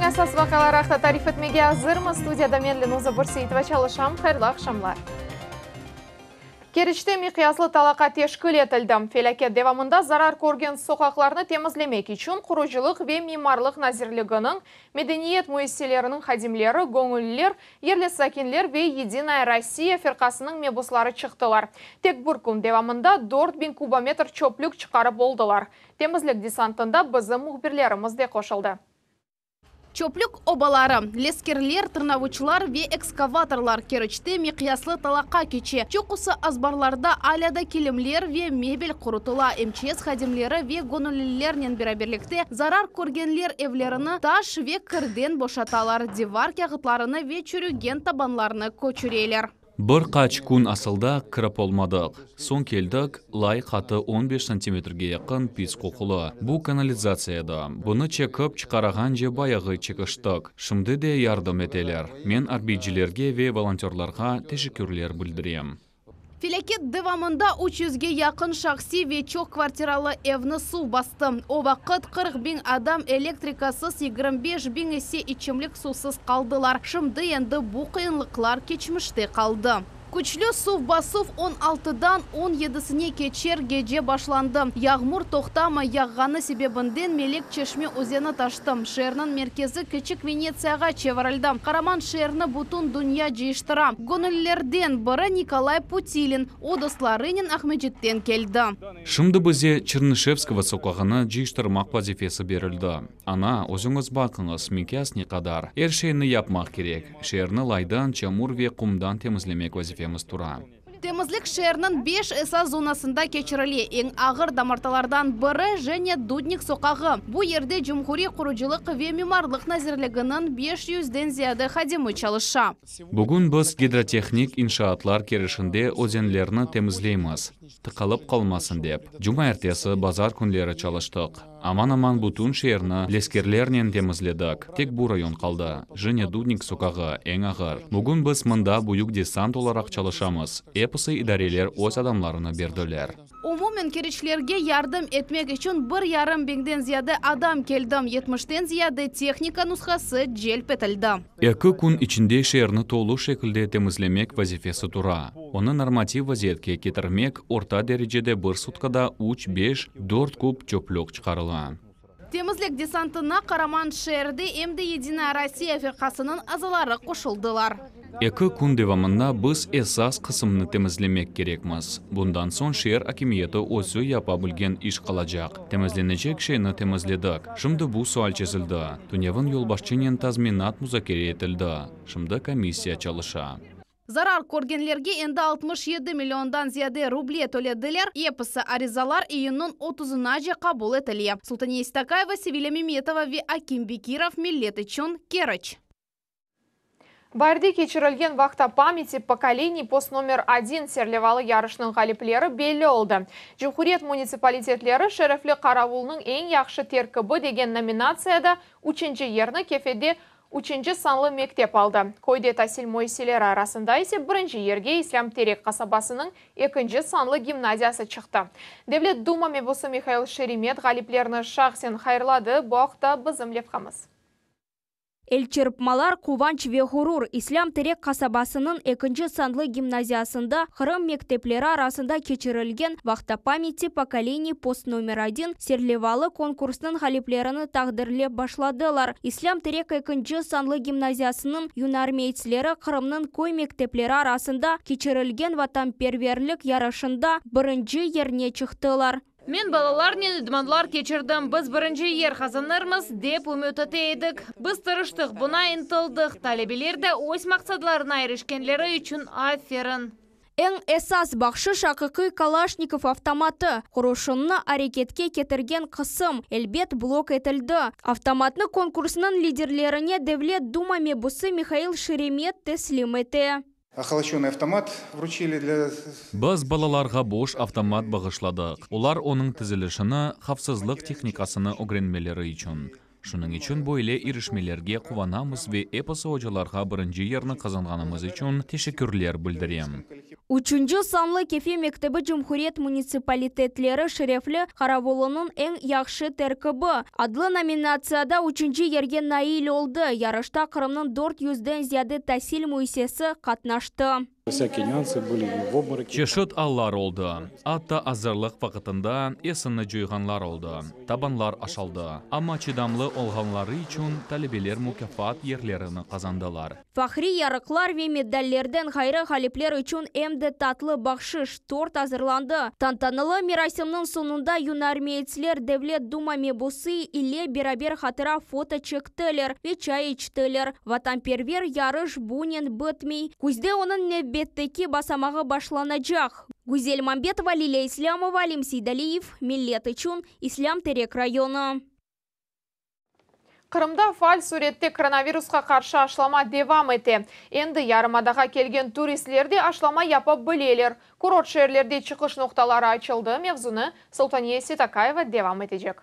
Künniñ esas vaqiaları aqta tarif etmege azırmız. Studiyada men, Lenuza Börseitova, çalışam. Hayırlı aqşamlar. Keriçte miqyaslı talaqa teşkil etildi. Felâket devamında zarar körgen soqaqlarnı temizlemek içün Qurucılıq ve mimarlıq nazirliginiñ, medeniyet müessiseleriniñ hadimleri, göñülliler, yerli sakinler ve Yedinaya Rossiya firqasınıñ mebusları çıqtılar. Tek bir kün devamında 4000 kubometr çöplük çıqarıp oldılar. Temizlik desantında bizim mühbirlerimiz de qoşuldı. Çöplük obaları, leskerler, tırnavuçlar ve ekskavatorlar Keriçte miqyaslı talaqa keçe. Çoqusı azbarlarda alâ da kilimler ve mebel qurutıla. MÇS hadimleri ve göñüllilernen beraberlikte zarar körgenler evlerini taş ve kirden boşatalar, divar kâğıtlarını ve çürügen tabanlarnı köçüreler. Bir qaç kün asılda kirip olmadıq. Soñ keldik, lay qatı 15 santimetrge yaqın pis qoqulı. Bu kanalizatsiya edi. Bunı çekip çıqarağance bayağı çekiştik. Şimdi de yardım eteler. Men arbiycilerge ve volontörlarğa teşekkürler bildirem. Felâket devamında 300ge yaqın şahsiy ve çoq kvartiralı evni suv bastı. O vaqıt 40 biñ adam elektrikasız, 25 biñ ise içimlik suvsız qaldılar. Şimdi endi bu qıyınlıqlar keçmişte qaldı. Küçlü suv basuv 16-dan 17-sine keçer gece başlandı. Yağmur toqtamay yağğanı sebebinden Melek Çeşme özeni taştı. Şeerniñ merkezi Kiçik Venetsiyağa çevirildi. Qaraman şeerni bütün dünya cıyıştıra. Göñüllilerden biri Nikolay Putilin. O dostlarınen Aqmescitten keldi. Şimdi bize Çernışevskogo soqağını cıyıştırmaq vazifesi berildi. Ana, özüñiz baqıñız, miqyas ne qadar. Er şeyni yapmaq kerek. Şeerni laydan, çamur ve qumdan temizlemek vazifemiz tura. Temizlik şeerniñ 5 esas zonasında keçirile. Eñ ağır damartalardan biri Jenya Dudnik soqağı. Bu yerde Cumhuriy qurucılıq ve mimarlıq nazirliginiñ 500-den ziyade hadimi çalışa. Bugün biz gidrotehnik inşaatlar kirişinde özenlerni temizleymiz. Tıqalıp qalmasın dep. Cumaertesi, bazar künleri çalıştıq. Aman-aman bütün şeerni leskerlernen temizledik. Tek bu rayon qaldı. Jenya Dudnik soqağı eñ ağır. Bugün biz mında büyük desant olaraq çalışamız. Episi idareler öz adamlarını berdiler. Umumen keriçlerge yardım etmek içün 1,5 biñden ziyade adam keldi. 70-ten ziyade tehnika nushası celp etildi. 2 kün içinde şeerni tolu şekilde temizlemek vazifesi tura. Onı normativ vaziyetke ketirmek orta derecede bir sutkada 3, 5, 4 kub çöplük çıqarıla. Temizlik desantına qaraman şeerde em de Yedinaya Rossiya firqasınıñ azaları qoşuldılar. 2 kün devamında biz esas qısımnı temizlemek kerekmiz. Bundan soñ şeer akimiyeti özü yapa bilgen iş qalacaq. Temizlenecek şeyni temizledik. Şimdi bu sual çezildi. Tünevin yolbaşçınen tazminat muzakere etildi. Şimdi komissiya çalışa. Zarar körgenlerge endi 67 milliondan ziyade ruble tölediler. Episi arizalar iyünniñ 30-nace qabul etile. Sultaniye Stakayeva, Sevilya Memetova ve Akim Bekirov Millet içün Keriç. Baarde keçirilgen Vahta pamяти поколений пост номер 1 serlevalı yarışnıñ ğalipleri belli oldı. Cumhuriyet munitsipalitetleri şerefli qaravulnıñ eñ yahşı terkibi degen nominatsiyada 3. yerni Kefede 3. sanlı mektep aldı. Köyde tasil müessiseleri arasında ise birinci yerge İslâm Terek qasabasınıñ 2. sanlı gimnaziyası çıqtı. Devlet Duma mebusı Mihail Şeremet ğaliplerni şahsen hayırladı. Bu aqta bizim levhamız. El çırpmalar, quvanç ve ğurur. İslâm Terek qasabasınıñ 2. sanlı gimnaziyasında Qırım mektepleri arasında keçirilgen Vahta памяти поколений пост номер 1 serlevalı konkursnıñ ğaliplerini taqdirlep başladılar. İslâm Terek 2. sanlı gimnaziyasınıñ yunarmeytsleri Qırımnıñ köy mektepleri arasında keçirilgen vatanperverlik yarışında birinci yerine çıqtılar. Men balalarnen idmanlar keçirdim. Biz birinci yer qazanırmız dep ümüt ete edik. Biz tırıştıq, buña ıntıldıq. Talebeler de öz maqsadlarına irişkenleri içün aferin. Eñ esas bahşış aqiqiy Kalaşnikov avtomatı. Qurşunnı areketke ketirgen qısım, elbet blok etildi. Avtomatnı konkursnıñ liderlerine Devlet Duma mebusı Mihail Şeremet teslim ete. Охолощенный автомат вручили для Biz balalarğa boş avtomat bağışladıq. Olar onıñ tizilişini, havfsızlıq tehnikasını ögrenmeleri içün. Şunıñ içün böyle irişmelerge quvanamız ve episi ocalarğa birinci yerni qazanğanımız içün teşekkürler bildirem. Üçünci sanlı Kefe mektebi Cumhuriyet munitsipalitetleri şerefli qaravulınıñ eñ yahşı terkibi adlı nominatsiyada üçünci yerge nail oldı. Yarışta Qırımnıñ dört yüzden ziyade tasil müessisesi qatnaştı. Çeşit allar oldı. Atta azırlıq vaqıtında esini coyğanlar oldı, tabanlar aşaldı. Amma çıdamlı olğanları içün talebeler mukâfat yerlerini qazandılar. Fahriy yarıqlar ve medallerden ğayrı ğalipler içün em de tatlı bahşış, tort azırlandı. Tantanalı merasimniñ soñunda yunarmeyetsler Devlet Duma mebusı ile beraber hatıra foto çektiler ve çay içtiler. Vatanperver yarış bunen bitmey. Küzde onıñ nevbetteki basamağı başlanacaq. Güzel Mambetova, Lilâ İslâmova, Alim Seydaliyev, Millet içün, İslâm Terek rayonı. Qırımda faal sürette koronavirusqa qarşı aşılama devam ete. Endi yarımadağa kelgen turistler de aşılama yapa bileler. Kurort şeerlerde çıqış noqtaları açıldı. Mevzunı Sultaniye Seytakayeva devam etecek.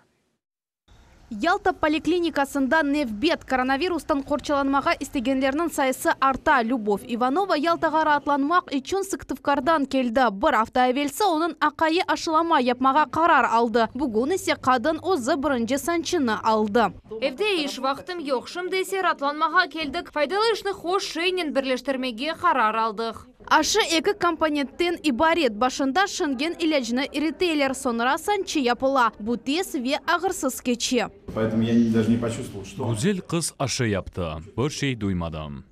Yalta poliklinikasında nevbet koronavirustan qorçalanmağa istegenlerniñ sayısı arta. Lübov İvanova Yaltağa raatlanmaq içün Sıktıvkardan keldi. Bir afta evelsi onıñ aqayı aşılama yapmağa qarar aldı. Bugün ise qadın özü birinci sançını aldı. Evde iş, vaqtım yoq. Şimdi ise raatlanmağa keldik. Faydalı işni hoş şeynen birleştirmege qarar aldıq. Aşı eki komponentten ibaret. Başında şingen ilâcını iriteler, soñra sançı yapıla. Bu tez ve ağırsız keçe. Поэтому я даже не почувствовал, что... Güzel qız aşı yaptı. Bir şey duymadım.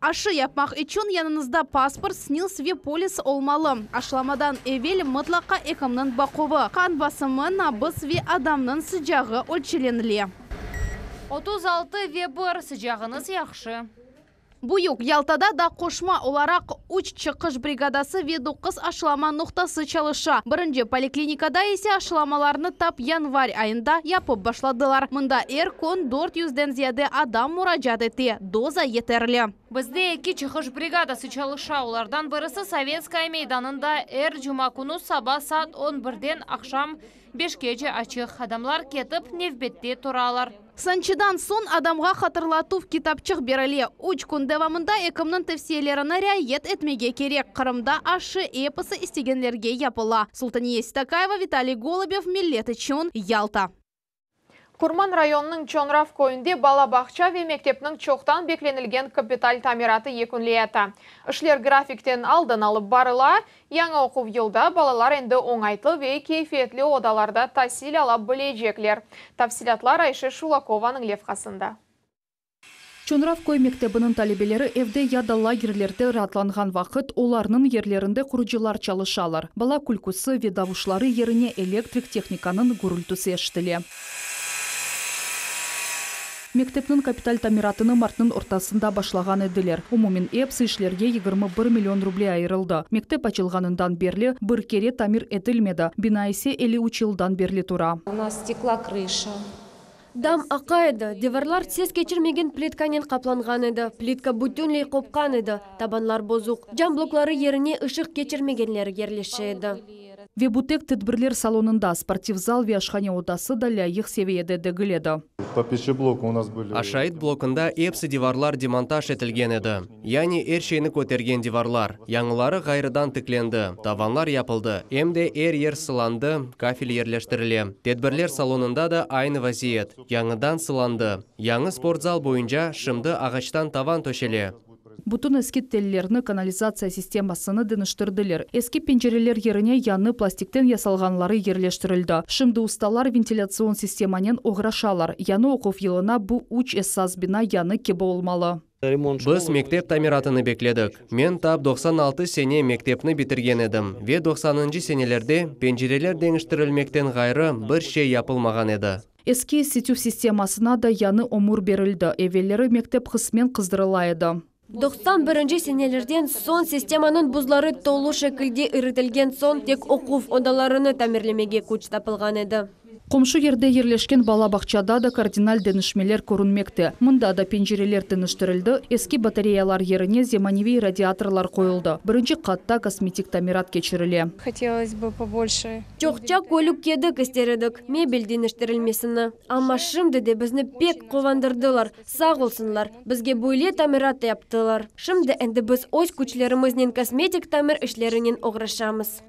Aşı yapmaq içün yanıñızda pasport, SNİLS ve polis olmalı. Aşılamadan evel mıtlaqa ekimniñ baquvı, qan basımı, nabız ve adamnıñ sıcağı ölçelenile. 36 ve 1 sıcağıñız yahşı. Büyük Yaltada da qoşma olaraq üç çıqış brigadası ve doquz aşılama noqtası çalışa. Birinci poliklinikada ise aşılamalarnı tap yanvar ayında yapıp başladılar. Mında er kün 400-den ziyade adam muracaat ete. Doza yeterli. Bizde eki çıqış brigadası çalışa. Olardan birisi Sovetskaya meydanında er cuma künü saba saat 11-den aqşam 5-gece açıq. Adamlar ketip nevbette turalar. Sançıdan soñ adamğa hatırlatuv kitapçıq berile. Üç kün devamında ekimniñ tevsiyelerini riayet etmege kerek. Qırımda aşı episi istegenlerge yapıla. Sultaniye Seytakayeva, Vitaliy Golubev, Millet içün, Yalta. Qurman rayonınıñ Çoñrav köyünde bala bağça ve mektepniñ çoqtan beklenilgen kapital tamiratı yekünleyata. İşler grafikten aldın alıp barıla. Yañı oquv yılda balalar endi oñaytlı ve keyfiyetli odalarda tasil ala bilecekler. Tafsilâtlar Ayşe Şulakovanıñ levhasında. Çoñrav köy mektebiniñ talebeleri evde ya da lagerlerde raatlanğan vaqıt olarnıñ yerlerinde qurucılar çalışalar. Bala külküsi ve davuşları yerine elektrik tehnikanıñ gürültüsi eşitile. Mektepniñ kapital tamiratını martnıñ ortasında başlağan ediler. Umumen episi işlerge 21 million ruble ayırıldı. Mektep açılğanından berli bir kere tamir etilmedi. Bina ise 53 yıldan berli tura. У нас стекла крыша. Dam aqa edi, divarlar ses keçirmegen plitkanen qaplanğan edi. Plitka bütünley qopqan edi, tabanlar bozuq. Cam blokları yerine ışıq keçirmegenleri yerleşe edi. Ve bu tek tedbirler salonında sportiv zal ve aşhane odası da lâyıq seviyede degil edi. По пищеблоку у нас были... Aşayt blokunda episi divarlar demontaj etilgen edi. Yani er şeyni kötergen divarlar. Yañıları ğayrıdan tiklendi, tavanlar yapıldı, em de er yer sılandı, kafel yerleştirile. Tedbirler salonında da aynı vaziyet. Yañıdan sılandı. Yañı sportzal boyunca şimdi ağaçtan tavan töşele. Bütün eski tellerni kanalizatsiya sistemasını deñiştirdiler. Eski pencereler yerine yañı plastikten yasalğanları yerleştirildi. Şimdi ustalar ventilâtsion sistemanen oğraşalar. Yañı oquv yılına bu üç esas bina yañı kibi olmalı. Biz mektep tamiratını bekledik. Men tap 96 sene mektepni bitirgen edim ve 90 senelerde pencereler deñiştirilmekten ğayrı bir şey yapılmağan edi. Eski isitüv sistemasına da yañı ömür berildi. Evelleri mektep qısmen qızdırıla edi. 91 senelerden soñ sistemanıñ buzları tolu şekilde iritilgen soñ tek oquv odalarını tamirlemege küç tapılğan edi. Qomşu yerde yerleşken bala bağçada da kardinal deñişmeler körünmekte. Mında da pencereler deñiştirildi, eski batareyalar yerine zemaneviy radiatorlar qoyuldı, birinci qatta kosmetik tamirat keçirile. Hotelos bı pobolşe. Çoqça kölük-kedik ister edik, mebel deñiştirilmesini. Amma şimdi de bizni pek quvandırdılar, sağ olsunlar, bizge böyle tamirat yaptılar. Şimdi endi biz öz küçlerimiznen kosmetik tamir işlerinen oğraşamız.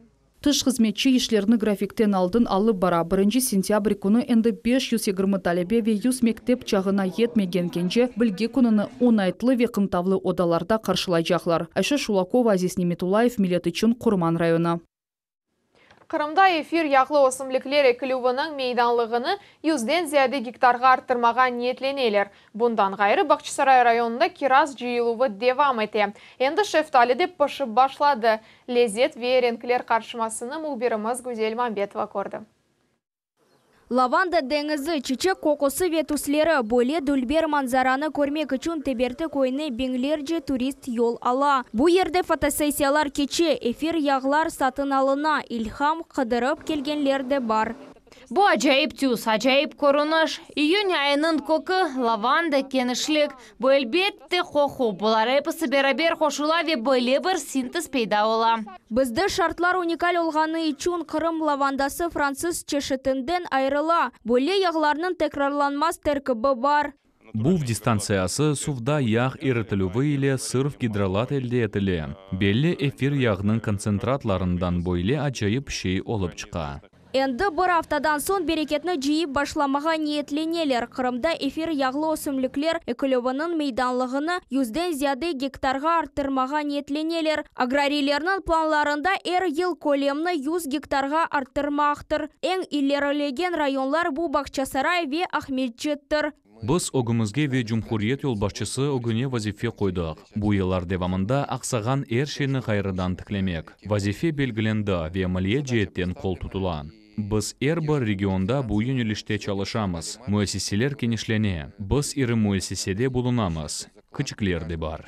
Tış hızmetçi işlerni grafikten aldın alıp bara. Birinci sentâbr künü endi 520 talebe ve 100 mektep çağına yetmegen kence Bilgi kününi oñaytlı ve qıntavlı odalarda qarşılaycaqlar. Ayşe Şulakova, Aziz Nemetullayev, Millet içün, Qurman rayonı. Qırımda efir yağlı ösümlikler ekilüviniñ meydanlığını yüzden ziyade gektarğa arttırmağa niyetleneler. Bundan ğayrı, Bağçasaray rayonında kiraz cıyıluvı devam ete. Endi şeftali de pişip başladı. Lezet ve renkler qarışmasını mühbirimiz Güzel Mambetova kördi. Lavanda deñizi, çiçek qoqusı ve tüsleri, böyle dülber manzaranı körmek içün Teberti köyüne biñlerce turist yol ala. Bu yerde fotosessiyalar keçe, efir yağlar satın alına, ilham qıdırıp kelgenler de bar. Bu acayip tüs, acayip körüniş. İyün ayınıñ kökü, lavanda, kenişlik. Bu, elbette, qoqu. Bular episi beraber qoşula ve böyle bir sintez peyda ola. Bizde şartlar unikal olğanı içün Qırım lavandası fransız çeşitinden ayırıla. Böyle yağlarnıñ tekrarlanmaz terkibi bar. Buv distantsiyası suvda yağ iritilüvi ile sırf gidrolat elde etile. Belli efir yağnıñ kontsentratlarından böyle acayip şey olıp çıqa. Endi bir aftadan soñ bereketni cıyıp başlamağa niyetleneler. Qırımda efir yağlı ösümlikler ekilüviniñ meydanlığını yüzden ziyade gektarğa arttırmağa niyetleneler. Agrariylerniñ planlarında er yıl kölemni 100 gektarğa arttırmaqtır. Eñ ilerilegen rayonlar bu Bağçasaray ve Aqmescittir. Biz ögümizge ve cumhuriyet yolbaşçısı ögüne vazife qoydıq, bu yıllar devamında aqsağan er şeyni ğayrıdan tiklemek. Vazife belgilendi ve maliye ceetten qol tutula. Biz er bir regionda bu yönelişte çalışamız, müessiseler kenişlene, biz iri müessisede bulunamız, kiçikler de bar.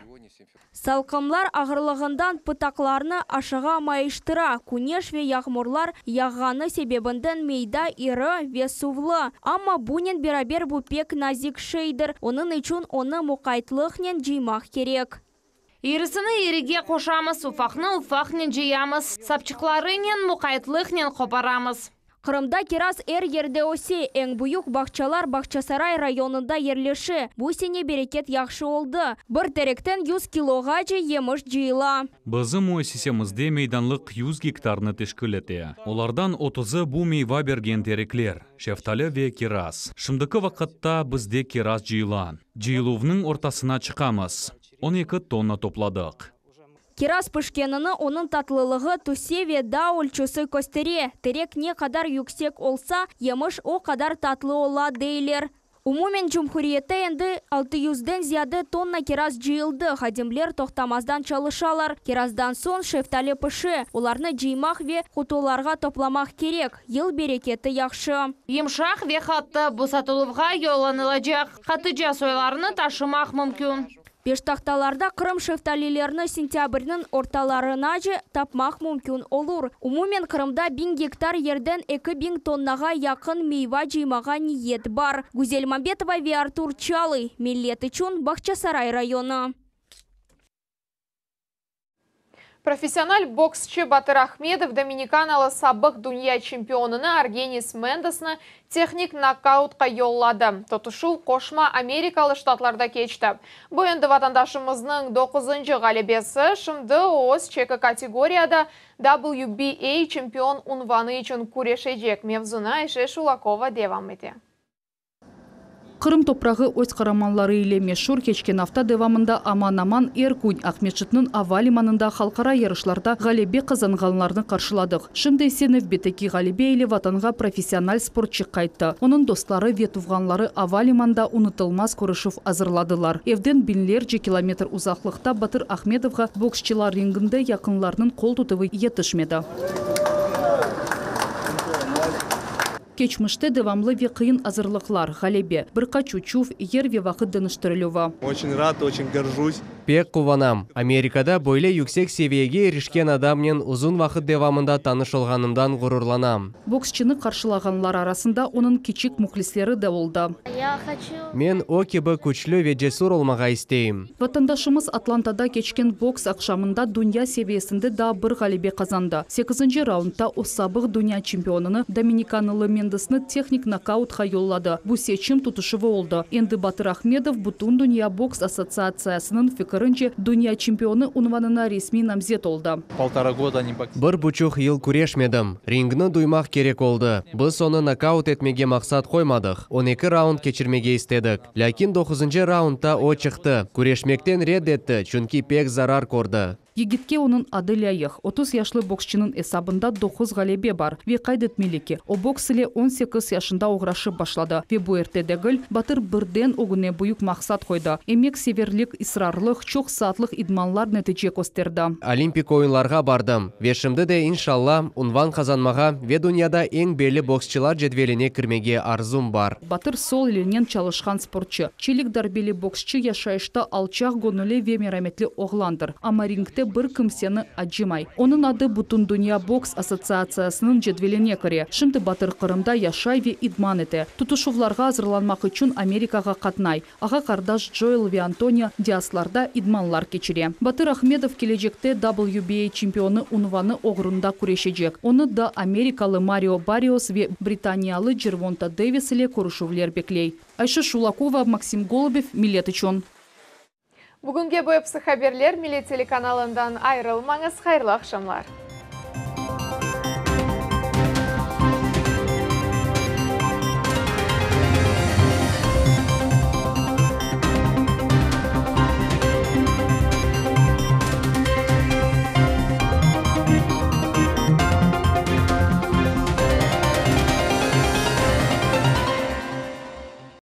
Salqımlar ağırlığından pıtaqlarnı aşağı mayıştıra, küneş ve yağmurlar yağğanı sebebinden meyda iri ve suvlı. Amma bunen beraber bu pek nazik şeydir, onıñ içün onı muqaytlıqnen cıymaq kerek. İrisini irige qoşamız, ufaqnı ufaqnen cıyamız, sapçıqlarınen muqaytlıqnen qoparamız. Qırımda kiraz er yerde öse. Eñ büyük bağçalar Bağçasaray rayonında yerleşe. Bu sene bereket yahşı oldı. Bir terekten 100 kiloğace yemiş cıyıla. Bizim müessisemizde meydanlıq 100 gektarnı teşkil ete. Olardan otuzı bu meyva bergen terekler, şeftali ve kiraz. Şimdiki vaqıtta bizde kiraz cıyıla. Cıyıluvnıñ ortasına çıqamız. 12 tonna topladıq. Kiraz pişkenini onıñ tatlılığı, tüsi ve daa ölçüsi köstere. Terek ne qadar yüksek olsa, yemiş o qadar tatlı ola, deyler. Umumen cumhuriyette endi 600-den ziyade tonna kiraz cıyıldı. Hadimler toqtamazdan çalışalar. Kirazdan soñ şeftali pişe. Olarnı cıymaq ve qutularğa toplamaq kerek. Yıl bereketi yahşı. Yımşaq ve qattı, bu satıluvğa yollanılacaq. Qatıca soylarını taşımaq mümkün. Beştahtalarda Qırım şeftalilerini sentâbrniñ ortalarınace tapmaq mümkün olur. Umumen Qırımda 1000 gektar yerden 2000 tonnağa yaqın meyva cıymağa niyet bar. Güzel Mambetova ve Artur Çalıy. Millet içün Bağçasaray rayonı. Professional boksçı Batır Ahmedov dominikanalı sabıq dünya çempionını Argenis Mendesni tehnik nokautqa yolladı. Tutuşuv Qoşma Amerikalı Ştatlarda keçti. Bu endi vatandaşımıznıñ doquzıncı ğalebesi, şimdi o öz çeki kategoriyada WBA çempion unvanı içün küreşecek. Mevzunı Ayşe Şulakova devam ete. Qırım toprağı öz qaramanları ile meşur. Keçken afta devamında aman-aman er kün Aqmescitniñ ava limanında halqara yarışlarda ğalebe qazanğanlarnı qarşıladıq. Şimdi ise nevbetteki ğalebe ile vatanğa professional sportçı qayttı. Onıñ dostları ve tuvğanları ava limanda unutılmaz körüşüv azırladılar. Evden biñlerce kilometr uzaqlıqta Batır Ahmedovğa boksçılar ringinde yaqınlarnıñ qol tutuvı yetişmedi. Keçmişte devamlı ve qıyın azırlıqlar, ğalebe, bir qaç uçuv, yer ve vaqıt deñiştirilüvi. Очень рад, очень горжусь. pek quvanam. Amerikada böyle yüksek seviyege irişken adamnen uzun vaqıt devamında tanış olğanımdan ğururlanam. Boksçını qarşılağanlar arasında onıñ kiçik mühlisleri de oldı. Men o kibi küçlü ve cesür olmağa isteyim. Vatandaşımız Atlantada keçken boks aqşamında dünya seviyesinde daa bir ğalebe qazandı. Sekizinci raundda o sabıq dünya çempionını, dominikanılı Mendesni tehnik nokautqa yolladı. Bu seçim tutuşuvı oldı. Endi Batır Ahmedov Bütündünya boks assotsiatsiyasınıñ fikirince dünya çempionı unvanına resmiy namzet oldı. Bir buçuq yıl küreşmedim. Ringni duymaq kerek oldı. Biz onı nokaut etmege maqsat qoymadıq, on eki raund keçirmege istedik. Lâkin doquzıncı raundda o çıqtı, küreşmekten red etti, çünki pek zarar kördi. Yigitke onıñ adı lâyıq. 30 yaşlı boksçınıñ esabında doquz ğalebe bar. Ve qayd etmeli ki, o boks ile 18 yaşında oğraşıp başladı. Ve bu erte degil, Batır birden ögüne büyük maqsat qoydı. Emekseverlik, israrlıq, çoq saatlıq idmanlar netice kösterdi. Olimpik oyunlarğa bardım ve şimdi de, inşalla, unvan qazanmağa ve dünyada eñ belli boksçılar cedveline kirmege arzum bar. Batır sol elinen çalışqan sportçı. Çelik darbeli boksçı yaşayışta alçaq göñülli ve merametli oğlandır. Amma ringte bir kimseni acımay. Onıñ adı Bütündünya boks assotsiatsiyasınıñ cedveline kire. Şimdi Batır Qırımda yaşay ve idman ete. Tutuşuvlarğa azırlanmaq içün Amerikağa qatnay. Ağa-qardaş Joel ve Antonio Diaslarda idmanlar keçire. Batır Ahmedov kelecekte WBA çempionı unvanı oğrunda küreşecek. Onı da amerikalı Mario Barrios ve britaniyalı Gervonta Davis ile körüşüvler bekley. Ayşe Şulakova, Maksim Golubev, Millet içün. Bugünge bu episi haberler Millet telekanalından ayırılmañız, hayırlı aqşamlar.